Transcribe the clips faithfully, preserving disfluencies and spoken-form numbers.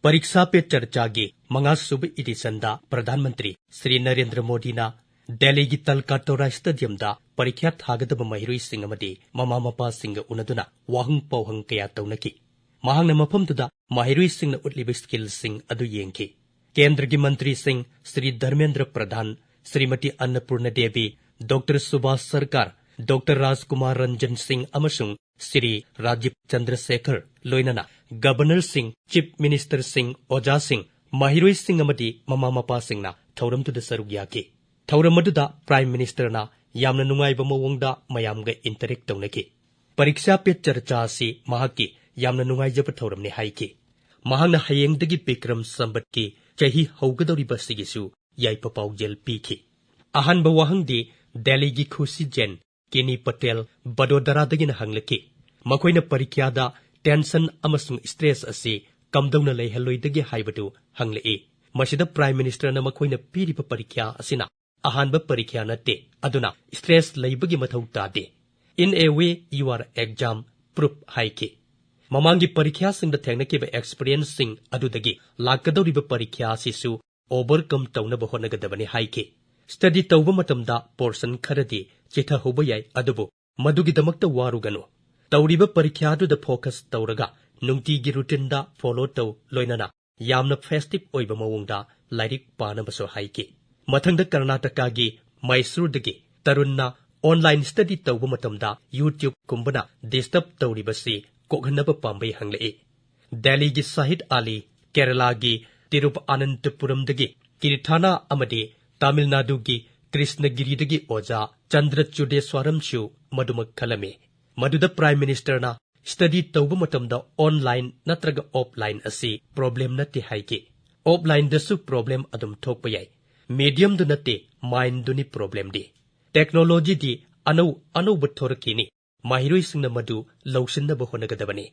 ꯄꯔꯤꯛꯁꯥ ꯄꯦ ꯆꯔꯆꯥꯒꯤ ꯃꯉꯥꯁꯨꯕ editionꯗ ꯄ꯭ꯔꯙꯥꯟ ꯃꯟꯇ꯭ꯔꯤ ꯁ꯭ꯔꯤ ꯅꯔꯦꯟꯗ꯭ꯔ ꯃꯣꯗꯤꯅ ꯗꯦꯜꯂꯤꯒꯤ ꯇꯜꯀꯥꯇꯣꯔꯥ stadiumꯗ ꯄꯔꯤꯈ꯭ꯌꯥ ꯊꯥꯒꯗꯕ ꯃꯍꯩꯔꯣꯏꯁꯤꯡ ꯑꯃꯗꯤ ꯃꯃꯥ ꯃꯄꯥꯁꯤꯡꯒ ꯎꯅꯗꯨꯅ ꯋꯥꯍꯪ ꯄꯥꯎꯍꯪ ꯀꯌꯥ ꯇꯧꯅꯈꯤ꯫ ꯃꯍꯥꯛꯅ ꯃꯐꯝꯗꯨꯗ ꯃꯍꯩꯔꯣꯏꯁꯤꯡꯅ ꯎꯠꯂꯤꯕ skillꯁꯤꯡ ꯑꯗꯨ ꯌꯦꯡꯈꯤ꯫ ꯀꯦꯟꯗ꯭ꯔꯒꯤ ꯃꯟꯇ꯭ꯔꯤꯁꯤꯡ ꯁ꯭ꯔꯤ ꯙꯔꯃꯦꯟꯗ꯭ꯔ ꯄ꯭ꯔꯙꯥꯟ, ꯁ꯭ꯔꯤꯃꯇꯤ ꯑꯟꯅꯄꯨꯔꯅ ꯗꯦꯕꯤ, ꯗꯣꯛꯇꯔ ꯁꯨꯚꯥꯁ ꯁꯔꯀꯥꯔ, ꯗꯣꯛꯇꯔ ꯔꯥꯖꯀꯨꯃꯥꯔ ꯔꯟꯖꯟ ꯁꯤꯡ ꯑꯃꯁꯨꯡ ꯁ꯭ꯔꯤ ꯔꯥꯖꯤꯕ ꯆꯟꯗ꯭ꯔꯁꯦꯈꯔ, ꯂꯣꯏꯅꯅ Governorꯁꯤꯡ, Chief Ministerꯁꯤꯡ, ꯑꯣꯖꯥꯁꯤꯡ, ꯃꯍꯩꯔꯣꯏꯁꯤꯡ ꯑꯃꯗꯤ ꯃꯃꯥ ꯃꯄꯥꯁꯤꯡꯅ ꯊꯧꯔꯝꯗꯨꯗ ꯁꯔꯨꯛ ꯌꯥꯈꯤ꯫ ꯊꯧꯔꯝ ꯑꯗꯨꯗ Prime Ministerꯅ ꯌꯥꯝꯅ ꯅꯨꯡꯉꯥꯏꯕ ꯃꯑꯣꯡꯗ ꯃꯌꯥꯝꯒ interact ꯇꯧꯅꯈꯤ꯫ ꯄꯔꯤꯛꯁꯥ ꯄꯦ ꯆꯔꯆꯥ ꯑꯁꯤ ꯃꯍꯥꯛꯀꯤ ꯌꯥꯝꯅ ꯅꯨꯡꯉꯥꯏꯖꯕ ꯊꯧꯔꯝꯅꯤ ꯍꯥꯏꯈꯤ꯫ ꯃꯍꯥꯛꯅ ꯍꯌꯦꯡꯗꯒꯤ ꯕꯤꯀ꯭ꯔꯝ ꯁꯝꯕꯠꯀꯤ ꯆꯍꯤ ꯍꯧꯒꯗꯧꯔꯤꯕ ꯑꯁꯤꯒꯤꯁꯨ ꯌꯥꯏꯐ ꯄꯥꯎꯖꯦꯜ ꯄꯤꯈꯤ꯫ ꯑꯍꯥꯟꯕ ꯋꯥꯍꯪꯗꯤ ꯗꯦꯜꯂꯤꯒꯤ ꯈꯨꯁꯤ ꯖꯦꯟ, ꯀꯦꯅꯤ ꯄꯇꯦꯜ, ꯕꯗꯣꯗꯔꯥꯗꯒꯤꯅ ꯍꯪꯂꯛꯈꯤ꯫ ꯃꯈꯣꯏꯅ ꯄꯔꯤꯈ꯭ꯌꯥꯗ tension ꯑꯃꯁꯨꯡ stress ꯑꯁꯤ ꯀꯝꯗꯧꯅ ꯂꯩꯍꯜꯂꯣꯏꯗꯒꯦ ꯍꯥꯏꯕꯗꯨ ꯍꯪꯂꯛꯏ꯫ ꯃꯁꯤꯗ Prime Ministerꯅ ꯃꯈꯣꯏꯅ ꯄꯤꯔꯤꯕ ꯄꯔꯤꯈ꯭ꯌꯥ ꯑꯁꯤꯅ ꯑꯍꯥꯟꯕ ꯄꯔꯤꯈ꯭ꯌꯥ ꯅꯠꯇꯦ, ꯑꯗꯨꯅ stress ꯂꯩꯕꯒꯤ ꯃꯊꯧ ꯇꯥꯗꯦ꯫ In a way, you are exam proof ꯍꯥꯏꯈꯤ꯫ ꯃꯃꯥꯡꯒꯤ ꯄꯔꯤꯈ꯭ꯌꯥꯁꯤꯡꯗ ꯊꯦꯡꯅꯈꯤꯕ experienceꯁꯤꯡ ꯑꯗꯨꯗꯒꯤ ꯂꯥꯛꯀꯗꯧꯔꯤꯕ ꯄꯔꯤꯈ꯭ꯌꯥ ꯑꯁꯤꯁꯨ overcome ꯇꯧꯅꯕ ꯍꯣꯠꯅꯒꯗꯕꯅꯤ ꯍꯥꯏꯈꯤ꯫ Study ꯇꯧꯕ ꯃꯇꯝꯗ portion ꯈꯔꯗꯤ ꯆꯤꯊꯍꯧꯕ ꯌꯥꯏ, ꯑꯗꯨꯕꯨ ꯃꯗꯨꯒꯤꯗꯃꯛꯇ ꯋꯥꯔꯨꯒꯅꯨ꯫ ꯇꯧꯔꯤꯕ ꯄꯔꯤꯈ꯭ꯌꯥꯗꯨꯗ focus ꯇꯧꯔꯒ ꯅꯨꯡꯇꯤꯒꯤ routineꯗ follow ꯇꯧ, ꯂꯣꯏꯅꯅ ꯌꯥꯝꯅ festive ꯑꯣꯏꯕ ꯃꯑꯣꯡꯗ ꯂꯥꯏꯔꯤꯛ ꯄꯥꯅꯕꯁꯨ ꯍꯥꯏꯈꯤ꯫ ꯃꯊꯪꯗ ꯀꯔꯅꯥꯇꯀꯥꯒꯤ ꯃꯩꯁꯨꯔꯗꯒꯤ ꯇꯔꯨꯟꯅ online study ꯇꯧꯕ ꯃꯇꯝꯗ YouTubeꯀꯨꯝꯕꯅ disturb ꯇꯧꯔꯤꯕꯁꯤ ꯀꯣꯛꯍꯟꯅꯕ ꯄꯥꯝꯕꯩ ꯍꯪꯂꯛꯏ꯫ ꯗꯦꯜꯂꯤꯒꯤ ꯁꯥꯍꯤꯗ ꯑꯂꯤ, ꯀꯦꯔꯂꯥꯒꯤ ꯇꯤꯔꯨꯚꯑꯅꯟꯇꯄꯨꯔꯝꯗꯒꯤ ꯀꯤꯔꯤꯊꯥꯅꯥ ꯑꯃꯗꯤ ꯇꯥꯃꯤꯜ ꯅꯥꯗꯨꯒꯤ ꯀ꯭ꯔꯤꯁꯅꯒꯤꯔꯤꯗꯒꯤ ꯑꯣꯖꯥ ꯆꯟꯗ꯭ꯔ ꯆꯨꯗꯦꯁ꯭ꯋꯥꯔꯝꯁꯨ ꯃꯗꯨꯃꯛ ꯈꯜꯂꯝꯃꯤ꯫ ꯃꯗꯨꯗ Prime Ministerꯅ study ꯇꯧꯕ ꯃꯇꯝꯗ online ꯅꯠꯇ꯭ꯔꯒ offline ꯑꯁꯤ problem ꯅꯠꯇꯦ ꯍꯥꯏꯈꯤ꯫ Offlineꯗꯁꯨ problem ꯑꯗꯨꯝ ꯊꯣꯛꯄ ꯌꯥꯏ꯫ Mediumꯗꯨ ꯅꯠꯇꯦ, mindꯗꯨꯅꯤ problemꯗꯤ꯫ Technologyꯗꯤ ꯑꯅꯧ ꯑꯅꯧꯕ ꯊꯣꯔꯛꯈꯤꯅꯤ꯫ ꯃꯍꯩꯔꯣꯏꯁꯤꯡꯅ ꯃꯗꯨ ꯂꯧꯁꯤꯟꯅꯕ ꯍꯣꯠꯅꯒꯗꯕꯅꯤ꯫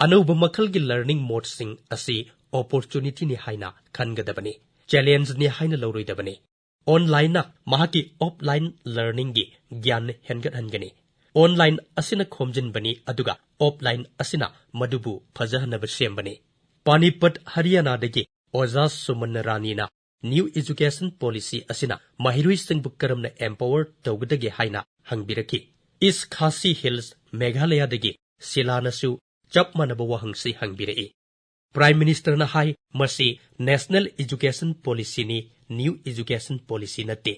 ꯑꯅꯧꯕ ꯃꯈꯜꯒꯤ learning modeꯁꯤꯡ ꯑꯁꯤ opportunityꯅꯤ ꯍꯥꯏꯅ ꯈꯟꯒꯗꯕꯅꯤ, challengeꯅꯤ ꯍꯥꯏꯅ ꯂꯧꯔꯣꯏꯗꯕꯅꯤ꯫ Onlineꯅ ꯃꯍꯥꯛꯀꯤ offline learningꯒꯤ ꯒ꯭ꯌꯥꯟ ꯍꯦꯟꯒꯠꯍꯟꯒꯅꯤ꯫ Online ꯑꯁꯤꯅ ꯈꯣꯝꯖꯤꯟꯕꯅꯤ, ꯑꯗꯨꯒ offline ꯑꯁꯤꯅ ꯃꯗꯨꯕꯨ ꯐꯖꯍꯟꯅꯕ ꯁꯦꯝꯕꯅꯤ꯫ ꯄꯥꯅꯤꯄꯠ, ꯍꯔꯤꯌꯥꯅꯥꯗꯒꯤ ꯑꯣꯖꯥ ꯁꯨꯃꯟ ꯔꯥꯅꯤꯅ New Education Policy ꯑꯁꯤꯅ ꯃꯍꯩꯔꯣꯏꯁꯤꯡꯕꯨ ꯀꯔꯝꯅ empower ꯇꯧꯒꯗꯒꯦ ꯍꯥꯏꯅ ꯍꯪꯕꯤꯔꯛꯈꯤ꯫ ꯏꯁ ꯈꯥꯁꯤ ꯍꯤꯜꯁ, ꯃꯦꯘꯥꯂꯌꯥꯗꯒꯤ ꯁꯤꯂꯥꯅꯁꯨ ꯆꯞ ꯃꯥꯟꯅꯕ ꯋꯥꯍꯪꯁꯤ ꯍꯪꯕꯤꯔꯛꯏ꯫ Prime Ministerꯅ ꯍꯥꯏ, ꯃꯁꯤ National Education Policyꯅꯤ, New Education Policy ꯅꯠꯇꯦ꯫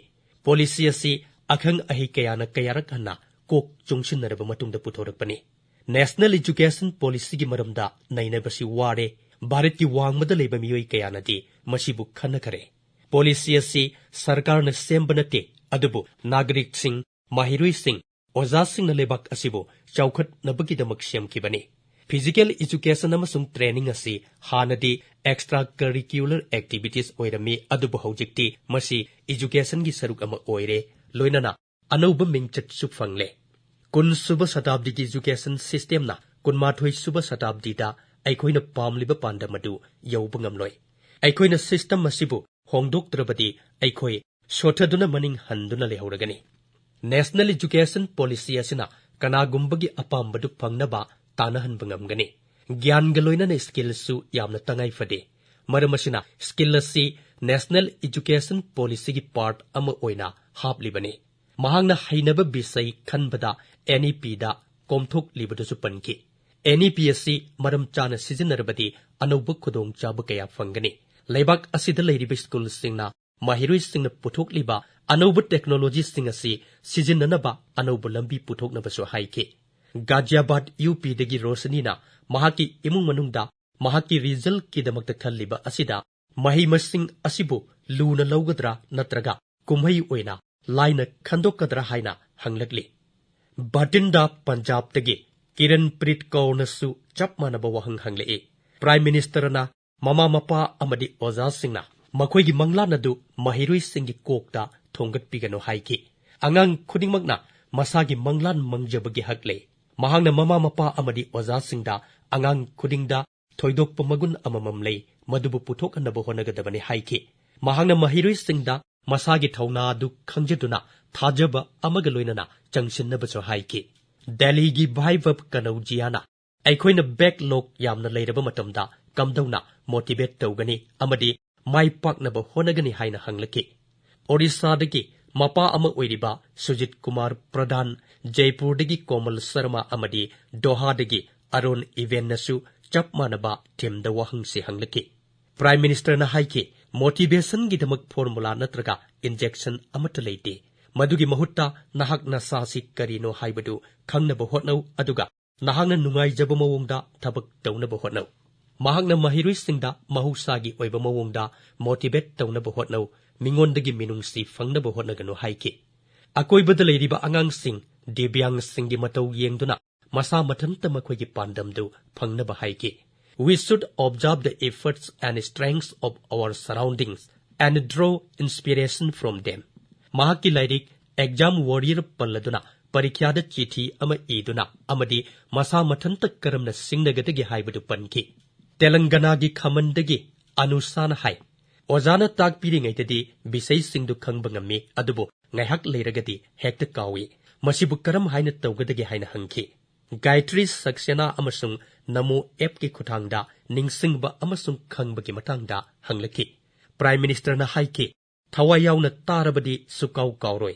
Policy ꯑꯁꯤ ꯑꯈꯪ ꯑꯍꯩ ꯀꯌꯥꯅ ꯀꯌꯥꯔꯛ ꯍꯟꯅ ꯀꯣꯛ ꯆꯨꯡꯁꯤꯟꯅꯔꯕ ꯃꯇꯨꯡꯗ ꯄꯨꯊꯣꯔꯛꯄꯅꯤ꯫ National Education Policyꯒꯤ ꯃꯔꯝꯗ ꯅꯩꯅꯕꯁꯤ ꯋꯥꯔꯦ꯫ ꯚꯥꯔꯠꯀꯤ ꯋꯥꯡꯃꯗ ꯂꯩꯕ ꯃꯤꯑꯣꯏ ꯀꯌꯥꯅꯗꯤ ꯃꯁꯤꯕꯨ ꯈꯟꯅꯈꯔꯦ꯫ Policy ꯑꯁꯤ ꯁꯔꯀꯥꯔꯅ ꯁꯦꯝꯕ ꯅꯠꯇꯦ, ꯑꯗꯨꯕꯨ ꯅꯥꯒꯔꯤꯛꯁꯤꯡ, ꯃꯍꯩꯔꯣꯏꯁꯤꯡ, ꯑꯣꯖꯥꯁꯤꯡꯅ ꯂꯩꯕꯥꯛ ꯑꯁꯤꯕꯨ ꯆꯥꯎꯈꯠꯅꯕꯒꯤꯗꯃꯛ ꯁꯦꯝꯈꯤꯕꯅꯤ꯫ Physical Education ꯑꯃꯁꯨꯡ Training ꯑꯁꯤ ꯍꯥꯟꯅꯗꯤ extra curricular activities ꯑꯣꯏꯔꯝꯃꯤ, ꯑꯗꯨꯕꯨ ꯍꯧꯖꯤꯛꯇꯤ ꯃꯁꯤ educationꯒꯤ ꯁꯔꯨꯛ ꯑꯃ ꯑꯣꯏꯔꯦ, ꯂꯣꯏꯅꯅ ꯑꯅꯧꯕ ꯃꯤꯡꯆꯠꯁꯨ ꯐꯪꯂꯦ꯫ ꯀꯨꯟ ꯁꯨꯕ ꯁꯇꯥꯕꯗꯤꯒꯤ education systemꯅ ꯀꯨꯟꯃꯥꯊꯣꯏ ꯁꯨꯕ ꯁꯇꯥꯕꯗꯤꯗ ꯑꯩꯈꯣꯏꯅ ꯄꯥꯝꯂꯤꯕ ꯄꯥꯟꯗꯝ ꯑꯗꯨ ꯌꯧꯕ ꯉꯝꯂꯣꯏ꯫ ꯑꯩꯈꯣꯏꯅ system ꯑꯁꯤꯕꯨ ꯍꯣꯡꯗꯣꯛꯇ꯭ꯔꯕꯗꯤ ꯑꯩꯈꯣꯏ ꯁꯣꯊꯗꯨꯅ ꯃꯅꯤꯡ ꯍꯟꯗꯨꯅ ꯂꯩꯍꯧꯔꯒꯅꯤ꯫ National Education Policy ꯑꯁꯤꯅ ꯀꯅꯥꯒꯨꯝꯕꯒꯤ ꯑꯄꯥꯝꯕꯗꯨ ꯐꯪꯅꯕ ꯇꯥꯟꯅꯍꯟꯕ ꯉꯝꯒꯅꯤ꯫ ꯒ꯭ꯌꯥꯟꯒ ꯂꯣꯏꯅꯅ skillꯁꯨ ꯌꯥꯝꯅ ꯇꯉꯥꯏ ꯐꯗꯦ꯫ ꯃꯔꯝ ꯑꯁꯤꯅ skill ꯑꯁꯤ National Education Policyꯒꯤ part ꯑꯃ ꯑꯣꯏꯅ ꯍꯥꯞꯂꯤꯕꯅꯤ꯫ ꯃꯍꯥꯛꯅ ꯍꯩꯅꯕ ꯕꯤꯁꯩ ꯈꯟꯕꯗ NEPꯗ ꯀꯣꯝꯊꯣꯛꯂꯤꯕꯗꯨꯁꯨ ꯄꯟꯈꯤ꯫ NEP ꯑꯁꯤ ꯃꯔꯝ ꯆꯥꯅ ꯁꯤꯖꯤꯟꯅꯔꯕꯗꯤ ꯑꯅꯧꯕ ꯈꯨꯗꯣꯡꯆꯥꯕ ꯀꯌꯥ ꯐꯪꯒꯅꯤ꯫ ꯂꯩꯕꯥꯛ ꯑꯁꯤꯗ ꯂꯩꯔꯤꯕ schoolꯁꯤꯡꯅ ꯃꯍꯩꯔꯣꯏꯁꯤꯡꯅ ꯄꯨꯊꯣꯛꯂꯤꯕ ꯑꯅꯧꯕ technologyꯁꯤꯡ ꯑꯁꯤ ꯁꯤꯖꯤꯟꯅꯅꯕ ꯑꯅꯧꯕ ꯂꯝꯕꯤ ꯄꯨꯊꯣꯛꯅꯕꯁꯨ ꯍꯥꯏꯈꯤ꯫ ꯒꯥꯖꯤꯌꯥꯕꯥꯗ UPꯗꯒꯤ ꯔꯣꯁꯅꯤꯅ ꯃꯍꯥꯛꯀꯤ ꯏꯃꯨꯡ ꯃꯅꯨꯡꯗ ꯃꯍꯥꯛꯀꯤ resultꯀꯤꯗꯃꯛꯇ ꯈꯜꯂꯤꯕ ꯑꯁꯤꯗ ꯃꯍꯩ ꯃꯁꯤꯡ ꯑꯁꯤꯕꯨ ꯂꯨꯅ ꯂꯧꯒꯗ꯭ꯔꯥ ꯅꯠꯇ꯭ꯔꯒ ꯀꯨꯝꯍꯩ ꯑꯣꯏꯅ ꯂꯥꯏꯅ ꯈꯟꯗꯣꯛꯀꯗ꯭ꯔꯥ ꯍꯥꯏꯅ ꯍꯪꯂꯛꯂꯤ꯫ ꯕꯥꯇꯤꯟꯗꯥ, ꯄꯟꯖꯥꯕꯇꯒꯤ ꯀꯤꯔꯟ ꯄ꯭ꯔꯤꯠ ꯀꯧꯔꯅꯁꯨ ꯆꯞ ꯃꯥꯟꯅꯕ ꯋꯥꯍꯪ ꯍꯪꯂꯛꯏ꯫ Prime Ministerꯅ ꯃꯃꯥ ꯃꯄꯥ ꯑꯃꯗꯤ ꯑꯣꯖꯥꯁꯤꯡꯅ ꯃꯈꯣꯏꯒꯤ ꯃꯪꯂꯥꯟ ꯑꯗꯨ ꯃꯍꯩꯔꯣꯏꯁꯤꯡꯒꯤ ꯀꯣꯛꯇ ꯊꯣꯡꯒꯠꯄꯤꯒꯅꯨ ꯍꯥꯏꯈꯤ꯫ ꯑꯉꯥꯡ ꯈꯨꯗꯤꯡꯃꯛꯅ ꯃꯁꯥꯒꯤ ꯃꯪꯂꯥꯟ ꯃꯪꯖꯕꯒꯤ ꯍꯛ ꯂꯩ꯫ ꯃꯍꯥꯛꯅ ꯃꯃꯥ ꯃꯄꯥ ꯑꯃꯗꯤ ꯑꯣꯖꯥꯁꯤꯡꯗ ꯑꯉꯥꯡ ꯈꯨꯗꯤꯡꯗ ꯊꯣꯏꯗꯣꯛꯄ ꯃꯒꯨꯟ ꯑꯃꯃꯝ ꯂꯩ, ꯃꯗꯨꯕꯨ ꯄꯨꯊꯣꯛꯍꯟꯅꯕ ꯍꯣꯠꯅꯒꯗꯕꯅꯤ ꯍꯥꯏꯈꯤ꯫ ꯃꯍꯥꯛꯅ ꯃꯍꯩꯔꯣꯏꯁꯤꯡꯗ ꯃꯁꯥꯒꯤ ꯊꯧꯅꯥ ꯑꯗꯨ ꯈꯪꯖꯗꯨꯅ ꯊꯥꯖꯕ ꯑꯃꯒ ꯂꯣꯏꯅꯅ ꯆꯪꯁꯤꯟꯅꯕꯁꯨ ꯍꯥꯏꯈꯤ꯫ ꯗꯦꯜꯂꯤꯒꯤ ꯚꯥꯏꯚꯕ ꯀꯅꯧꯖꯤꯌꯥꯅ ꯑꯩꯈꯣꯏꯅ backlog ꯌꯥꯝꯅ ꯂꯩꯔꯕ ꯃꯇꯝꯗ ꯀꯝꯗꯧꯅ ꯃꯣꯇꯤꯚꯦꯠ ꯇꯧꯒꯅꯤ ꯑꯃꯗꯤ ꯃꯥꯏ ꯄꯥꯛꯅꯕ ꯍꯣꯠꯅꯒꯅꯤ ꯍꯥꯏꯅ ꯍꯪꯂꯛꯈꯤ꯫ ꯑꯣꯔꯤꯁꯥꯗꯒꯤ ꯃꯄꯥ ꯑꯃ ꯑꯣꯏꯔꯤꯕ ꯁꯨꯖꯤꯠ ꯀꯨꯃꯥꯔ ꯄ꯭ꯔꯙꯥꯟ, ꯖꯩꯄꯨꯔꯗꯒꯤ ꯀꯣꯃꯜ ꯁꯔꯃ ꯑꯃꯗꯤ ꯗꯣꯍꯥꯗꯒꯤ ꯑꯔꯣꯟ ꯏꯚꯦꯟꯅꯁꯨ ꯆꯞ ꯃꯥꯟꯅꯕ ꯊꯤꯝꯗ ꯋꯥꯍꯪꯁꯤ ꯍꯪꯂꯛꯈꯤ꯫ ꯄ꯭ꯔꯥꯏꯝ ꯃꯤꯅꯤꯁꯇꯔꯅ ꯍꯥꯏꯈꯤ, "ꯃꯣꯇꯤꯚꯦꯁꯟꯒꯤꯗꯃꯛ ꯐꯣꯔꯃꯨꯂꯥ ꯅꯠꯇ꯭ꯔꯒ ꯏꯟꯖꯦꯛꯁꯟ ꯑꯃꯠꯇ ꯂꯩꯇꯦ꯫ ꯃꯗꯨꯒꯤ ꯃꯍꯨꯠꯇ ꯅꯍꯥꯛ ꯅꯁꯥꯁꯤ ꯀꯔꯤꯅꯣ ꯍꯥꯏꯕꯗꯨ ꯈꯪꯅꯕ ꯍꯣꯠꯅꯧ, ꯑꯗꯨꯒ ꯅꯍꯥꯛꯅ ꯅꯨꯡꯉꯥꯏꯖꯕ ꯃꯑꯣꯡꯗ ꯊꯕꯛ ꯇꯧꯅꯕ ꯍꯣꯠꯅꯧ꯫" ꯃꯍꯥꯛꯅ ꯃꯍꯩꯔꯣꯏꯁꯤꯡꯗ ꯃꯍꯧꯁꯥꯒꯤ ꯑꯣꯏꯕ ꯃꯑꯣꯡꯗ ꯃꯣꯇꯤꯚꯦꯠ ꯇꯧꯅꯕ ꯍꯣꯠꯅꯧ, ꯃꯤꯉꯣꯟꯗꯒꯤ ꯃꯤꯅꯨꯡꯁꯤ ꯐꯪꯅꯕ ꯍꯣꯠꯅꯒꯅꯨ ꯍꯥꯏꯈꯤ꯫ ꯑꯀꯣꯏꯕꯗ ꯂꯩꯔꯤꯕ ꯑꯉꯥꯡꯁꯤꯡ, ꯗꯤꯕ꯭ꯌꯥꯡꯁꯤꯡꯒꯤ ꯃꯇꯧ ꯌꯦꯡꯗꯨꯅ ꯃꯁꯥ ꯃꯊꯟꯇ ꯃꯈꯣꯏꯒꯤ ꯄꯥꯟꯗꯝꯗꯨ ꯐꯪꯅꯕ ꯍꯥꯏꯈꯤ꯫ "We should observe the efforts and strengths of our surroundings and draw inspiration from them." ꯃꯍꯥꯛꯀꯤ ꯂꯥꯏꯔꯤꯛ ꯑꯦꯛꯖꯥꯝ ꯋꯥꯔꯤꯌꯔ ꯄꯜꯂꯗꯨꯅ ꯄꯔꯤꯈ꯭ꯌꯥꯗ ꯆꯤꯊꯤ ꯑꯃ ꯏꯗꯨꯅ ꯑꯃꯗꯤ ꯃꯁꯥ ꯃꯊꯟꯇ ꯀꯔꯝꯅ ꯁꯤꯡꯅꯒꯗꯒꯦ ꯍꯥꯏꯕꯗꯨ ꯄꯟꯈꯤ꯫ ꯇꯦꯂꯪꯒꯅꯥꯒꯤ ꯈꯃꯟꯗꯒꯤ ꯑꯅꯨꯁꯥꯅ ꯍꯥꯏ, "ꯑꯣꯖꯥꯅ ꯇꯥꯛꯄꯤꯔꯤꯉꯩꯗꯗꯤ ꯕꯤꯁꯩꯁꯤꯡꯗꯨ ꯈꯪꯕ ꯉꯝꯃꯤ, ꯑꯗꯨꯕꯨ ꯉꯥꯏꯍꯥꯛ ꯂꯩꯔꯒꯗꯤ ꯍꯦꯛꯇ ꯀꯥꯎꯏ꯫ ꯃꯁꯤꯕꯨ ꯀꯔꯝ ꯍꯥꯏꯅ ꯇꯧꯒꯗꯒꯦ?" ꯍꯥꯏꯅ ꯍꯪꯈꯤ꯫ ꯒꯥꯌꯇ꯭ꯔꯤ ꯁꯛꯁꯦꯅꯥ ꯑꯃꯁꯨꯡ ꯅꯃꯣ ꯑꯦꯞꯀꯤ ꯈꯨꯠꯊꯥꯡꯗ ꯅꯤꯡꯁꯤꯡꯕ ꯑꯃꯁꯨꯡ ꯈꯪꯕꯒꯤ ꯃꯇꯥꯡꯗ ꯍꯪꯂꯛꯈꯤ꯫ ꯄ꯭ꯔꯥꯏꯝ ꯃꯤꯅꯤꯁꯇꯔꯅ ꯍꯥꯏꯈꯤ, "ꯊꯋꯥꯏ ꯌꯥꯎꯅ ꯇꯥꯔꯕꯗꯤ ꯁꯨꯀꯥꯎ ꯀꯥꯎꯔꯣꯏ꯫"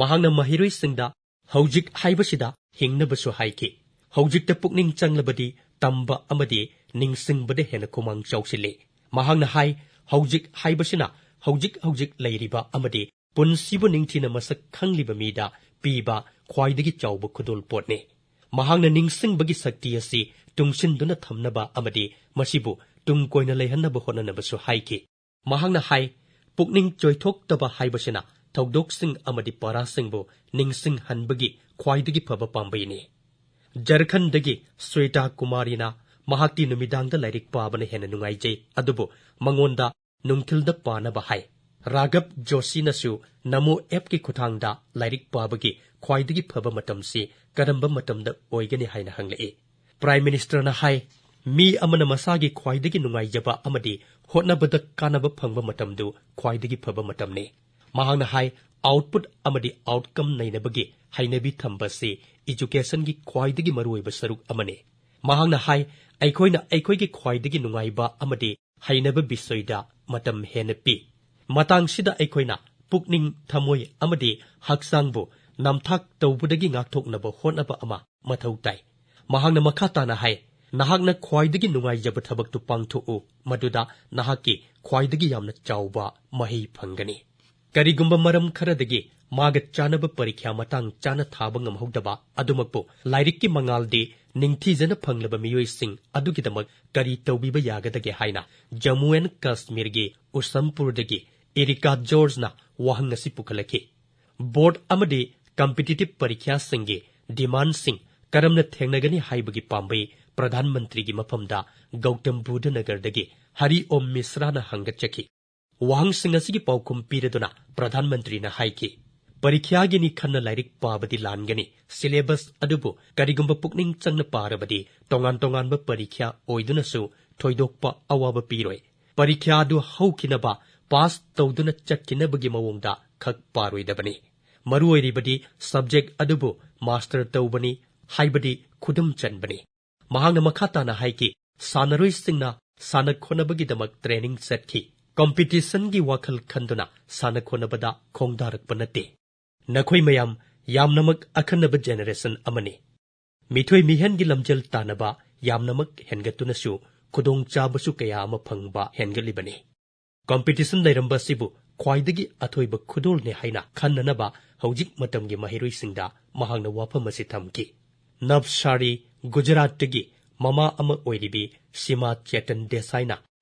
ꯃꯍꯥꯛꯅ ꯃꯍꯩꯔꯣꯏꯁꯤꯡꯗ ꯍꯧꯖꯤꯛ ꯍꯥꯏꯕꯁꯤꯗ ꯍꯤꯡꯅꯕꯁꯨ ꯍꯥꯏꯈꯤ꯫ ꯍꯧꯖꯤꯛꯇ ꯄꯨꯛꯅꯤꯡ ꯆꯪꯂꯕꯗꯤ ꯇꯝꯕ ꯑꯃꯗꯤ ꯅꯤꯡꯁꯤꯡꯕꯗ ꯍꯦꯟꯅ ꯈꯨꯃꯥꯡ ꯆꯥꯎꯁꯤꯜꯂꯤ꯫ ꯃꯍꯥꯛꯅ ꯍꯥꯏ, "ꯍꯧꯖꯤꯛ ꯍꯥꯏꯕꯁꯤꯅ ꯍꯧꯖꯤꯛ ꯍꯧꯖꯤꯛ ꯂꯩꯔꯤꯕ ꯑꯃꯗꯤ ꯄꯨꯟꯁꯤꯕꯨ ꯅꯤꯡꯊꯤꯅ ꯃꯁꯛ ꯈꯪꯂꯤꯕ ꯃꯤꯗ ꯄꯤꯕ ꯈ꯭ꯋꯥꯏꯗꯒꯤ ꯆꯥꯎꯕ ꯈꯨꯗꯣꯜꯄꯣꯠꯅꯤ꯫" ꯃꯍꯥꯛꯅ ꯅꯤꯡꯁꯤꯡꯕꯒꯤ ꯁꯛꯇꯤ ꯑꯁꯤ ꯇꯨꯡꯁꯤꯟꯗꯨꯅ ꯊꯝꯅꯕ ꯑꯃꯗꯤ ꯃꯁꯤꯕꯨ ꯇꯨꯡ ꯀꯣꯏꯅ ꯂꯩꯍꯟꯅꯕ ꯍꯣꯠꯅꯅꯕꯁꯨ ꯍꯥꯏꯈꯤ꯫ ꯃꯍꯥꯛꯅ ꯍꯥꯏ, "ꯄꯨꯛꯅꯤꯡ ꯆꯣꯏꯊꯣꯛꯇꯕ ꯍꯥꯏꯕꯁꯤꯅ ꯊꯧꯗꯣꯛꯁꯤꯡ ꯑꯃꯗꯤ ꯄꯥꯔꯥꯁꯤꯡꯕꯨ ꯅꯤꯡꯁꯤꯡꯍꯟꯕꯒꯤ ꯈ꯭ꯋꯥꯏꯗꯒꯤ ꯐꯕ ꯄꯥꯝꯕꯩꯅꯤ꯫" ꯖꯔꯈꯟꯗꯒꯤ ꯁ꯭ꯋꯦꯇꯥ ꯀꯨꯃꯥꯔꯤꯅ ꯃꯍꯥꯛꯇꯤ ꯅꯨꯃꯤꯗꯥꯡꯗ ꯂꯥꯏꯔꯤꯛ ꯄꯥꯕꯅ ꯍꯦꯟꯅ ꯅꯨꯡꯉꯥꯏꯖꯩ, ꯑꯗꯨꯕꯨ ꯃꯉꯣꯟꯗ ꯅꯨꯡꯊꯤꯜꯗ ꯄꯥꯅꯕ ꯍꯥꯏ꯫ ꯔꯥꯘꯕ ꯖꯣꯁꯤꯅꯁꯨ ꯅꯃꯣ ꯑꯦꯞꯀꯤ ꯈꯨꯠꯊꯥꯡꯗ ꯂꯥꯏꯔꯤꯛ ꯄꯥꯕꯒꯤ ꯈ꯭ꯋꯥꯏꯗꯒꯤ ꯐꯕ ꯃꯇꯝꯁꯤ ꯀꯔꯝꯕ ꯃꯇꯝꯗ ꯑꯣꯏꯒꯅꯤ ꯍꯥꯏꯅ ꯍꯪꯂꯛꯏ꯫ ꯄ꯭ꯔꯥꯏꯝ ꯃꯤꯅꯤꯁꯇꯔꯅ ꯍꯥꯏ, "ꯃꯤ ꯑꯃꯅ ꯃꯁꯥꯒꯤ ꯈ꯭ꯋꯥꯏꯗꯒꯤ ꯅꯨꯡꯉꯥꯏꯖꯕ ꯑꯃꯗꯤ ꯍꯣꯠꯅꯕꯗ ꯀꯥꯟꯅꯕ ꯐꯪꯕ ꯃꯇꯝꯗꯨ ꯈ꯭ꯋꯥꯏꯗꯒꯤ ꯐꯕ ꯃꯇꯝꯅꯤ꯫" ꯃꯍꯥꯛꯅ ꯍꯥꯏ, "ꯑꯥꯎꯠꯄꯨꯠ ꯑꯃꯗꯤ ꯑꯥꯎꯠꯀꯝ ꯅꯩꯅꯕꯒꯤ ꯍꯩꯅꯕꯤ ꯊꯝꯕ ꯑꯁꯤ ꯏꯖꯨꯀꯦꯁꯟꯒꯤ ꯈ꯭ꯋꯥꯏꯗꯒꯤ ꯃꯔꯨꯑꯣꯏꯕ ꯁꯔꯨꯛ ꯑꯃꯅꯤ꯫" ꯃꯍꯥꯛꯅ ꯍꯥꯏ, ꯑꯩꯈꯣꯏꯅ ꯑꯩꯈꯣꯏꯒꯤ ꯈ꯭ꯋꯥꯏꯗꯒꯤ ꯅꯨꯡꯉꯥꯏꯕ ꯑꯃꯗꯤ ꯍꯩꯅꯕ ꯕꯤꯁꯣꯏꯗ ꯃꯇꯝ ꯍꯦꯟꯅ ꯄꯤ꯫ ꯃꯇꯥꯡꯁꯤꯗ ꯑꯩꯈꯣꯏꯅ ꯄꯨꯛꯅꯤꯡ, ꯊꯃꯣꯏ ꯑꯃꯗꯤ ꯍꯛꯆꯥꯡꯕꯨ ꯅꯝꯊꯥꯛ ꯇꯧꯕꯗꯒꯤ ꯉꯥꯛꯊꯣꯛꯅꯕ ꯍꯣꯠꯅꯕ ꯑꯃ ꯃꯊꯧ ꯇꯥꯏ꯫ ꯃꯍꯥꯛꯅ ꯃꯈꯥ ꯇꯥꯅ ꯍꯥꯏ, ꯅꯍꯥꯛꯅ ꯈ꯭ꯋꯥꯏꯗꯒꯤ ꯅꯨꯡꯉꯥꯏꯖꯕ ꯊꯕꯛꯇꯨ ꯄꯥꯡꯊꯣꯛꯎ, ꯃꯗꯨꯗ ꯅꯍꯥꯛꯀꯤ ꯈ꯭ꯋꯥꯏꯗꯒꯤ ꯌꯥꯝꯅ ꯆꯥꯎꯕ ꯃꯍꯩ ꯐꯪꯒꯅꯤ꯫ ꯀꯔꯤꯒꯨꯝꯕ ꯃꯔꯝ ꯈꯔꯗꯒꯤ ꯃꯥꯒ ꯆꯥꯅꯕ ꯄꯔꯤꯈ꯭ꯌꯥ ꯃꯇꯥꯡ ꯆꯥꯅ ꯊꯥꯕ ꯉꯝꯍꯧꯗꯕ ꯑꯗꯨꯃꯛꯄꯨ ꯂꯥꯏꯔꯤꯛꯀꯤ ꯃꯉꯥꯜꯗꯤ ꯅꯤꯡꯊꯤꯖꯅ ꯐꯪꯂꯕ ꯃꯤꯑꯣꯏꯁꯤꯡ ꯑꯗꯨꯒꯤꯗꯃꯛ ꯀꯔꯤ ꯇꯧꯕꯤꯕ ꯌꯥꯒꯗꯒꯦ ꯍꯥꯏꯅ ꯖꯝꯃꯨ ꯑꯦꯟ ꯀꯥꯁꯃꯤꯔꯒꯤ ꯎꯁꯝꯄꯨꯔꯗꯒꯤ ꯏꯔꯤꯀꯥ ꯖꯣꯔꯖꯅ ꯋꯥꯍꯪ ꯑꯁꯤ ꯄꯨꯈꯠꯂꯛꯈꯤ꯫ ꯕꯣꯔꯗ ꯑꯃꯗꯤ ꯀꯝꯄꯤꯇꯤꯇꯤꯚ ꯄꯔꯤꯈ꯭ꯌꯥꯁꯤꯡꯒꯤ ꯗꯤꯃꯥꯟꯁꯤꯡ ꯀꯔꯝꯅ ꯊꯦꯡꯅꯒꯅꯤ ꯍꯥꯏꯕꯒꯤ ꯄꯥꯝꯕꯩ ꯄ꯭ꯔꯙꯥꯟ ꯃꯟꯇ꯭ꯔꯤꯒꯤ ꯃꯐꯝꯗ ꯒꯧꯇꯝ ꯕꯨꯙ ꯅꯒꯔꯗꯒꯤ ꯍꯔꯤ ꯑꯣꯝ ꯃꯤꯁ꯭ꯔꯥꯅ ꯍꯪꯒꯠꯆꯈꯤ꯫ ꯋꯥꯍꯪꯁꯤꯡ ꯑꯁꯤꯒꯤ ꯄꯥꯎꯈꯨꯝ ꯄꯤꯔꯗꯨꯅ ꯄ꯭ꯔꯙꯥꯟ ꯃꯟꯇ꯭ꯔꯤꯅ ꯍꯥꯏꯈꯤ, ꯄꯔꯤꯈ꯭ꯌꯥꯒꯤꯅꯤ ꯈꯟꯅ ꯂꯥꯏꯔꯤꯛ ꯄꯥꯕꯗꯤ ꯂꯥꯟꯒꯅꯤ, ꯁꯤꯂꯦꯕꯁ ꯑꯗꯨꯕꯨ ꯀꯔꯤꯒꯨꯝꯕ ꯄꯨꯛꯅꯤꯡ ꯆꯪꯅ ꯄꯥꯔꯕꯗꯤ ꯇꯣꯉꯥꯟ ꯇꯣꯉꯥꯟꯕ ꯄꯔꯤꯈ꯭ꯌꯥ ꯑꯣꯏꯗꯨꯅꯁꯨ ꯊꯣꯏꯗꯣꯛꯄ ꯑꯋꯥꯕ ꯄꯤꯔꯣꯏ꯫ ꯄꯔꯤꯈ꯭ꯌꯥ ꯑꯗꯨ ꯍꯧꯈꯤꯅꯕ, ꯄꯥꯁ ꯇꯧꯗꯨꯅ ꯆꯠꯈꯤꯅꯕꯒꯤ ꯃꯑꯣꯡꯗ ꯈꯛ ꯄꯥꯔꯣꯏꯗꯕꯅꯤ꯫ ꯃꯔꯨ ꯑꯣꯏꯔꯤꯕꯗꯤ ꯁꯕꯖꯦꯛ ꯑꯗꯨꯕꯨ ꯃꯥꯁꯇꯔ ꯇꯧꯕꯅꯤ ꯍꯥꯏꯕꯗꯤ ꯈꯨꯗꯝ ꯆꯟꯕꯅꯤ꯫ ꯃꯍꯥꯛꯅ ꯃꯈꯥ ꯇꯥꯅ ꯍꯥꯏꯈꯤ, ꯁꯥꯟꯅꯔꯣꯏꯁꯤꯡꯅ ꯁꯥꯟꯅ ꯈꯣꯠꯅꯕꯒꯤꯗꯃꯛ ꯇ꯭ꯔꯦꯅꯤꯡ ꯆꯠꯈꯤ꯫ ꯀꯝꯄꯤꯇꯤꯁꯟꯒꯤ ꯋꯥꯈꯜ ꯈꯟꯗꯨꯅ ꯁꯥꯟꯅ ꯈꯣꯠꯅꯕꯗ ꯈꯣꯡꯗꯥꯔꯛꯄ ꯅꯠꯇꯦ꯫ ꯅꯈꯣꯏ ꯃꯌꯥꯝ ꯌꯥꯝꯅꯃꯛ ꯑꯈꯟꯅꯕ ꯖꯦꯅꯦꯔꯦꯁꯟ ꯑꯃꯅꯤ꯫ ꯃꯤꯊꯣꯏ ꯃꯤꯍꯦꯟꯒꯤ ꯂꯝꯖꯦꯜ ꯇꯥꯟꯅꯕ ꯌꯥꯝꯅꯃꯛ ꯍꯦꯟꯒꯠꯇꯨꯅꯁꯨ ꯈꯨꯗꯣꯡꯆꯥꯕꯁꯨ ꯀꯌꯥ ꯑꯃ ꯐꯪꯕ ꯍꯦꯟꯒꯠꯂꯤꯕꯅꯤ꯫ ꯀꯝꯄꯤꯇꯤꯁꯟ ꯂꯩꯔꯝꯕ ꯑꯁꯤꯕꯨ ꯈ꯭ꯋꯥꯏꯗꯒꯤ ꯑꯊꯣꯏꯕ ꯈꯨꯗꯣꯜꯅꯦ ꯍꯥꯏꯅ ꯈꯟꯅꯅꯕ ꯍꯧꯖꯤꯛ ꯃꯇꯝꯒꯤ ꯃꯍꯩꯔꯣꯏꯁꯤꯡꯗ ꯃꯍꯥꯛꯅ ꯋꯥꯐꯝ ꯑꯁꯤ ꯊꯝꯈꯤ꯫ ꯅꯕꯁꯥꯔꯤ, ꯒꯨꯖꯔꯥꯠꯇꯒꯤ ꯃꯃꯥ ꯑꯃ ꯑꯣꯏꯔꯤꯕꯤ ꯁꯤꯃꯥ ꯆꯦꯇꯟ ꯗꯦꯁꯥꯏꯅ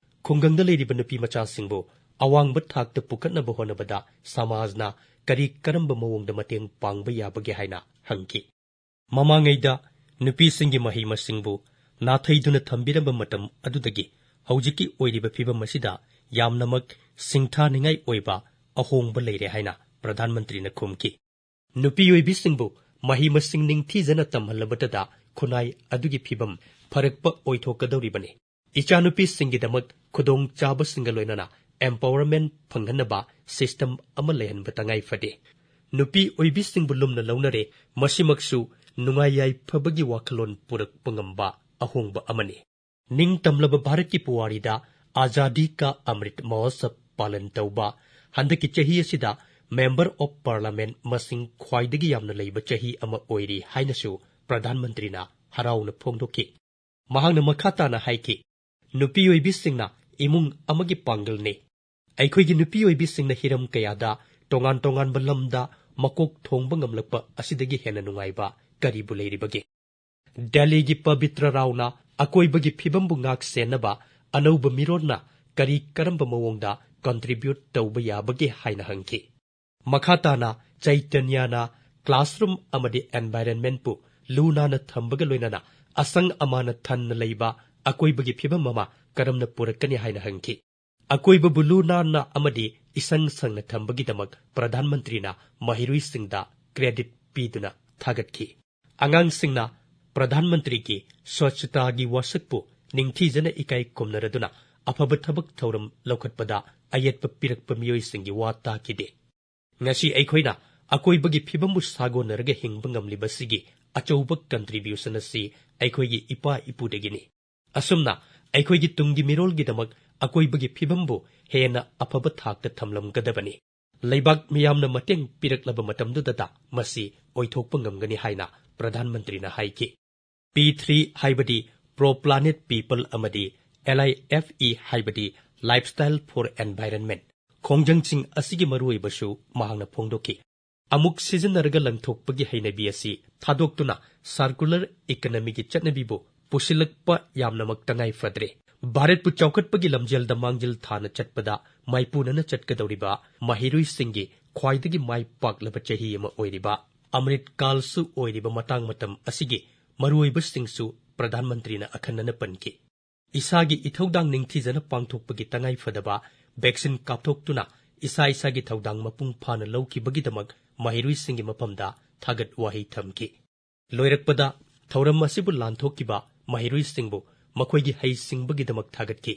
ꯈꯨꯡꯒꯪꯗ ꯂꯩꯔꯤꯕ ꯅꯨꯄꯤ ꯃꯆꯥꯁꯤꯡꯕꯨ ꯑꯋꯥꯡꯕ ꯊꯥꯛꯇ ꯄꯨꯈꯠꯅꯕ ꯍꯣꯠꯅꯕꯗ ꯁꯃꯥꯖꯅ ꯀꯔꯤ ꯀꯔꯝꯕ ꯃꯑꯣꯡꯗ ꯃꯇꯦꯡ ꯄꯥꯡꯕ ꯌꯥꯕꯒꯦ ꯍꯥꯏꯅ ꯍꯪꯈꯤ꯫ ꯃꯃꯥꯡꯉꯩꯗ ꯅꯨꯄꯤꯁꯤꯡꯒꯤ ꯃꯍꯩ ꯃꯁꯤꯡꯕꯨ ꯅꯥꯊꯩꯗꯨꯅ ꯊꯝꯕꯤꯔꯝꯕ ꯃꯇꯝ ꯑꯗꯨꯗꯒꯤ ꯍꯧꯖꯤꯛꯀꯤ ꯑꯣꯏꯔꯤꯕ ꯐꯤꯕꯝ ꯑꯁꯤꯗ ꯌꯥꯝꯅꯃꯛ ꯁꯤꯡꯊꯥꯅꯤꯡꯉꯥꯏ ꯑꯣꯏꯕ ꯑꯍꯣꯡꯕ ꯂꯩꯔꯦ ꯍꯥꯏꯅ ꯄ꯭ꯔꯙꯥꯟ ꯃꯟꯇ꯭ꯔꯤꯅ ꯈꯨꯝꯈꯤ꯫ ꯅꯨꯄꯤ ꯑꯣꯏꯕꯤꯁꯤꯡꯕꯨ ꯃꯍꯩ ꯃꯁꯤꯡ ꯅꯤꯡꯊꯤꯖꯅ ꯇꯝꯍꯜꯂꯕꯇꯗ ꯈꯨꯟꯅꯥꯏ ꯑꯗꯨꯒꯤ ꯐꯤꯕꯝ ꯐꯔꯛꯄ ꯑꯣꯏꯊꯣꯛꯀꯗꯧꯔꯤꯕꯅꯤ꯫ ꯏꯆꯥꯅꯨꯄꯤꯁꯤꯡꯒꯤꯗꯃꯛ ꯈꯨꯗꯣꯡꯆꯥꯕꯁꯤꯡꯒ ꯂꯣꯏꯅꯅ ꯑꯦꯝꯄꯥꯋꯔꯃꯦꯟ ꯐꯪꯍꯟꯅꯕ ꯁꯤꯁꯇꯦꯝ ꯑꯃ ꯂꯩꯍꯟꯕ ꯇꯉꯥꯏ ꯐꯗꯦ꯫ ꯅꯨꯄꯤ ꯑꯣꯏꯕꯤꯁꯤꯡꯕꯨ ꯂꯨꯝꯅ ꯂꯧꯅꯔꯦ, ꯃꯁꯤꯃꯛꯁꯨ ꯅꯨꯡꯉꯥꯏ ꯌꯥꯏꯐꯕꯒꯤ ꯋꯥꯈꯜꯂꯣꯟ ꯄꯨꯔꯛꯄ ꯉꯝꯕ ꯑꯍꯣꯡꯕ ꯑꯃꯅꯤ꯫ ꯅꯤꯡꯇꯝꯂꯕ ꯚꯥꯔꯠꯀꯤ ꯄꯨꯋꯥꯔꯤꯗ ꯑꯖꯥꯗꯤ ꯀꯥ ꯑꯃ꯭ꯔꯤꯠ ꯃꯍꯣꯠꯁꯕ ꯄꯥꯂꯟ ꯇꯧꯕ ꯍꯟꯗꯛꯀꯤ ꯆꯍꯤ ꯑꯁꯤꯗ Member of Parliament ꯃꯁꯤꯡ ꯈ꯭ꯋꯥꯏꯗꯒꯤ ꯌꯥꯝꯅ ꯂꯩꯕ ꯆꯍꯤ ꯑꯃ ꯑꯣꯏꯔꯤ ꯍꯥꯏꯅꯁꯨ ꯄ꯭ꯔꯙꯥꯟ ꯃꯟꯇ꯭ꯔꯤꯅ ꯍꯔꯥꯎꯅ ꯐꯣꯡꯗꯣꯛꯈꯤ꯫ ꯃꯍꯥꯛꯅ ꯃꯈꯥ ꯇꯥꯅ ꯍꯥꯏꯈꯤ, "ꯅꯨꯄꯤ ꯑꯣꯏꯕꯤꯁꯤꯡꯅ ꯏꯃꯨꯡ ꯑꯃꯒꯤ ꯄꯥꯡꯒꯜꯅꯤ꯫ ꯑꯩꯈꯣꯏꯒꯤ ꯅꯨꯄꯤ ꯑꯣꯏꯕꯤꯁꯤꯡꯅ ꯍꯤꯔꯝ ꯀꯌꯥꯗ ꯇꯣꯉꯥꯟ ꯇꯣꯉꯥꯟꯕ ꯂꯝꯗ ꯃꯀꯣꯛ ꯊꯣꯡꯕ ꯉꯝꯂꯛꯄ ꯑꯁꯤꯗꯒꯤ ꯍꯦꯟꯅ ꯅꯨꯡꯉꯥꯏꯕ ꯀꯔꯤꯕꯨ ꯂꯩꯔꯤꯕꯒꯦ?" ꯗꯦꯜꯂꯤꯒꯤ ꯄꯕꯤꯇ꯭ꯔ ꯔꯥꯎꯅ ꯑꯀꯣꯏꯕꯒꯤ ꯐꯤꯕꯝꯕꯨ ꯉꯥꯛ ꯁꯦꯟꯅꯕ ꯑꯅꯧꯕ ꯃꯤꯔꯣꯜꯅ ꯀꯔꯤ ꯀꯔꯝꯕ ꯃꯑꯣꯡꯗ contribute ꯇꯧꯕ ꯌꯥꯕꯒꯦ ꯍꯥꯏꯅ ꯍꯪꯈꯤ꯫ ꯃꯈꯥ ꯇꯥꯅ ꯆꯩꯇꯟꯌꯅ classroom ꯑꯃꯗꯤ environmentꯄꯨ ꯂꯨ ꯅꯥꯟꯅ ꯊꯝꯕꯒ ꯂꯣꯏꯅꯅ ꯑꯁꯪ ꯑꯃꯥꯟꯅ ꯊꯟꯅ ꯂꯩꯕ ꯑꯀꯣꯏꯕꯒꯤ ꯐꯤꯕꯝ ꯑꯃ ꯀꯔꯝꯅ ꯄꯨꯔꯛꯀꯅꯤ ꯍꯥꯏꯅ ꯍꯪꯈꯤ꯫ ꯑꯀꯣꯏꯕꯕꯨ ꯂꯨ ꯅꯥꯟꯅ ꯑꯃꯗꯤ ꯏꯁꯪ ꯁꯪꯅ ꯊꯝꯕꯒꯤꯗꯃꯛ ꯄ꯭ꯔꯙꯥꯟ ꯃꯟꯇ꯭ꯔꯤꯅ ꯃꯍꯩꯔꯣꯏꯁꯤꯡꯗ credit ꯄꯤꯗꯨꯅ ꯊꯥꯒꯠꯈꯤ꯫ ꯑꯉꯥꯡꯁꯤꯡꯅ ꯄ꯭ꯔꯙꯥꯟ ꯃꯟꯇ꯭ꯔꯤꯒꯤ ꯁ꯭ꯋꯆꯇꯥꯒꯤ ꯋꯥꯁꯛꯄꯨ ꯅꯤꯡꯊꯤꯖꯅ ꯏꯀꯥꯏ ꯈꯨꯝꯅꯔꯗꯨꯅ ꯑꯐꯕ ꯊꯕꯛ ꯊꯧꯔꯝ ꯂꯧꯈꯠꯄꯗ ꯑꯌꯦꯠꯄ ꯄꯤꯔꯛꯄ ꯃꯤꯑꯣꯏꯁꯤꯡꯒꯤ ꯋꯥ ꯇꯥꯈꯤꯗꯦ꯫ ꯉꯁꯤ ꯑꯩꯈꯣꯏꯅ ꯑꯀꯣꯏꯕꯒꯤ ꯐꯤꯕꯝꯕꯨ ꯁꯥꯒꯣꯟꯅꯔꯒ ꯍꯤꯡꯕ ꯉꯝꯂꯤꯕꯁꯤꯒꯤ ꯑꯆꯧꯕ contribution ꯑꯁꯤ ꯑꯩꯈꯣꯏꯒꯤ ꯏꯄꯥ ꯏꯄꯨꯗꯒꯤꯅꯤ꯫ ꯑꯁꯨꯝꯅ ꯑꯩꯈꯣꯏꯒꯤ ꯇꯨꯡꯒꯤ ꯃꯤꯔꯣꯜꯒꯤꯗꯃꯛ ꯑꯀꯣꯏꯕꯒꯤ ꯐꯤꯕꯝꯕꯨ ꯍꯦꯟꯅ ꯑꯐꯕ ꯊꯥꯛꯇ ꯊꯝꯂꯝꯒꯗꯕꯅꯤ꯫ ꯂꯩꯕꯥꯛ ꯃꯤꯌꯥꯝꯅ ꯃꯇꯦꯡ ꯄꯤꯔꯛꯂꯕ ꯃꯇꯝꯗꯨꯗꯇ ꯃꯁꯤ ꯑꯣꯏꯊꯣꯛꯄ ꯉꯝꯒꯅꯤ ꯍꯥꯏꯅ ꯄ꯭ꯔꯙꯥꯟ ꯃꯟꯇ꯭ꯔꯤꯅ ꯍꯥꯏꯈꯤ꯫ P three ꯍꯥꯏꯕꯗꯤ Pro Planet People ꯑꯃꯗꯤ L I F E ꯍꯥꯏꯕꯗꯤ Lifestyle for Environment ꯈꯣꯡꯖꯪꯁꯤꯡ ꯑꯁꯤꯒꯤ ꯃꯔꯨꯑꯣꯏꯕꯁꯨ ꯃꯍꯥꯛꯅ ꯐꯣꯡꯗꯣꯛꯈꯤ꯫ ꯑꯃꯨꯛ ꯁꯤꯖꯤꯟꯅꯔꯒ ꯂꯪꯊꯣꯛꯄꯒꯤ ꯍꯩꯅꯕꯤ ꯑꯁꯤ ꯊꯥꯗꯣꯛꯇꯨꯅ circular economyꯒꯤ ꯆꯠꯅꯕꯤꯕꯨ ꯄꯨꯁꯤꯜꯂꯛꯄ ꯌꯥꯝꯅꯃꯛ ꯇꯉꯥꯏ ꯐꯗ꯭ꯔꯦ꯫ ꯚꯥꯔꯠꯄꯨ ꯆꯥꯎꯈꯠꯄꯒꯤ ꯂꯝꯖꯦꯜꯗ ꯃꯥꯡꯖꯤꯜ ꯊꯥꯅ ꯆꯠꯄꯗ ꯃꯥꯏꯄꯨꯅꯅ ꯆꯠꯀꯗꯧꯔꯤꯕ ꯃꯍꯩꯔꯣꯏꯁꯤꯡꯒꯤ ꯈ꯭ꯋꯥꯏꯗꯒꯤ ꯃꯥꯏ ꯄꯥꯛꯂꯕ ꯆꯍꯤ ꯑꯃ ꯑꯣꯏꯔꯤꯕ ꯑꯃ꯭ꯔꯤꯠ ꯀꯥꯜꯁꯨ ꯑꯣꯏꯔꯤꯕ ꯃꯇꯥꯡ ꯃꯇꯝ ꯑꯁꯤꯒꯤ ꯃꯔꯨꯑꯣꯏꯕꯁꯤꯡꯁꯨ ꯄ꯭ꯔꯙꯥꯟ ꯃꯟꯇ꯭ꯔꯤꯅ ꯑꯈꯟꯅꯅ ꯄꯟꯈꯤ꯫ ꯏꯁꯥꯒꯤ ꯏꯊꯧꯗꯥꯡ ꯅꯤꯡꯊꯤꯖꯅ ꯄꯥꯡꯊꯣꯛꯄꯒꯤ ꯇꯉꯥꯏ ꯐꯗꯕ vaccine ꯀꯥꯞꯊꯣꯛꯇꯨꯅ ꯏꯁꯥ ꯏꯁꯥꯒꯤ ꯊꯧꯗꯥꯡ ꯃꯄꯨꯡ ꯐꯥꯅ ꯂꯧꯈꯤꯕꯒꯤꯗꯃꯛ ꯃꯍꯩꯔꯣꯏꯁꯤꯡꯒꯤ ꯃꯐꯝꯗ ꯊꯥꯒꯠ ꯋꯥꯍꯩ ꯊꯝꯈꯤ꯫ ꯂꯣꯏꯔꯛꯄꯗ ꯊꯧꯔꯝ ꯑꯁꯤꯕꯨ ꯂꯥꯟꯊꯣꯛꯈꯤꯕ ꯃꯍꯩꯔꯣꯏꯁꯤꯡꯕꯨ ꯃꯈꯣꯏꯒꯤ ꯍꯩꯁꯤꯡꯕꯒꯤꯗꯃꯛ ꯊꯥꯒꯠꯈꯤ꯫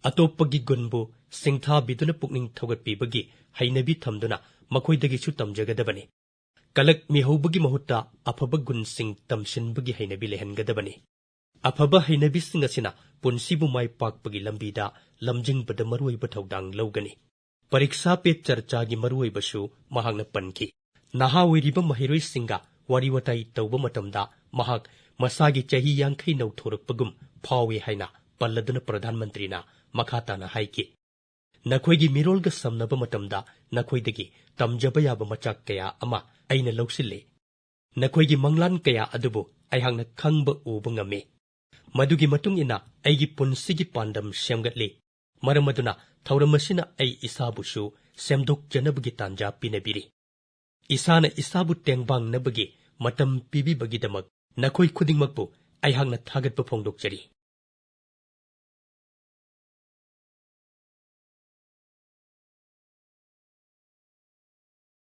ꯑꯇꯣꯞꯄꯒꯤ ꯒꯨꯟꯕꯨ ꯁꯤꯡꯊꯥꯕꯤꯗꯨꯅ ꯄꯨꯛꯅꯤꯡ ꯊꯧꯒꯠꯄꯤꯕꯒꯤ ꯍꯩꯅꯕꯤ ꯊꯝꯗꯨꯅ ꯃꯈꯣꯏꯗꯒꯤꯁꯨ ꯇꯝꯖꯒꯗꯕꯅꯤ꯫ ꯀꯂꯛ ꯃꯤꯍꯧꯕꯒꯤ ꯃꯍꯨꯠꯇ ꯑꯐꯕ ꯒꯨꯟꯁꯤꯡ ꯇꯝꯁꯤꯟꯕꯒꯤ ꯍꯩꯅꯕꯤ ꯂꯩꯍꯟꯒꯗꯕꯅꯤ꯫ ꯑꯐꯕ ꯍꯩꯅꯕꯤꯁꯤꯡ ꯑꯁꯤꯅ ꯄꯨꯟꯁꯤꯕꯨ ꯃꯥꯏ ꯄꯥꯛꯄꯒꯤ ꯂꯝꯕꯤꯗ ꯂꯝꯖꯤꯡꯕꯗ ꯃꯔꯨꯑꯣꯏꯕ ꯊꯧꯗꯥꯡ ꯂꯧꯒꯅꯤ꯫ ꯄꯔꯤꯛꯁꯥ ꯄꯦ ꯆꯔꯆꯥꯒꯤ ꯃꯔꯨꯑꯣꯏꯕꯁꯨ ꯃꯍꯥꯛꯅ ꯄꯟꯈꯤ꯫ ꯅꯍꯥ ꯑꯣꯏꯔꯤꯕ ꯃꯍꯩꯔꯣꯏꯁꯤꯡꯒ ꯋꯥꯔꯤ ꯋꯥꯇꯥꯏ ꯇꯧꯕ ꯃꯇꯝꯗ ꯃꯍꯥꯛ ꯃꯁꯥꯒꯤ ꯆꯍꯤ ꯌꯥꯡꯈꯩ ꯅꯧꯊꯣꯔꯛꯄꯒꯨꯝ ꯐꯥꯎꯏ ꯍꯥꯏꯅ ꯄꯜꯂꯗꯨꯅ ꯄ꯭ꯔꯙꯥꯟ ꯃꯟꯇ꯭ꯔꯤꯅ ꯃꯈꯥ ꯇꯥꯅ ꯍꯥꯏꯈꯤ, "ꯅꯈꯣꯏꯒꯤ ꯃꯤꯔꯣꯜꯒ ꯁꯝꯅꯕ ꯃꯇꯝꯗ ꯅꯈꯣꯏꯗꯒꯤ ꯇꯝꯖꯕ ꯌꯥꯕ ꯃꯆꯥꯛ ꯀꯌꯥ ꯑꯃ ꯑꯩꯅ ꯂꯧꯁꯤꯜꯂꯦ꯫ ꯅꯈꯣꯏꯒꯤ ꯃꯪꯂꯥꯟ ꯀꯌꯥ ꯑꯗꯨꯕꯨ ꯑꯩꯍꯥꯛꯅ ꯈꯪꯕ ꯎꯕ ꯉꯝꯃꯤ꯫ ꯃꯗꯨꯒꯤ ꯃꯇꯨꯡ ꯏꯟꯅ ꯑꯩꯒꯤ ꯄꯨꯟꯁꯤꯒꯤ ꯄꯥꯟꯗꯝ ꯁꯦꯝꯒꯠꯂꯤ꯫ ꯃꯔꯝ ꯑꯗꯨꯅ ꯊꯧꯔꯝ ꯑꯁꯤꯅ ꯑꯩ ꯏꯁꯥꯕꯨꯁꯨ ꯁꯦꯝꯗꯣꯛꯆꯅꯕꯒꯤ ꯇꯥꯟꯖꯥ ꯄꯤꯅꯕꯤꯔꯤ꯫ ꯏꯁꯥꯅ ꯏꯁꯥꯕꯨ ꯇꯦꯡꯕꯥꯡꯅꯕꯒꯤ ꯃꯇꯝ ꯄꯤꯕꯤꯕꯒꯤꯗꯃꯛ ꯅꯈꯣꯏ ꯈꯨꯗꯤꯡꯃꯛꯄꯨ ꯑꯩꯍꯥꯛꯅ ꯊꯥꯒꯠꯄ ꯐꯣꯡꯗꯣꯛꯆꯔꯤ"꯫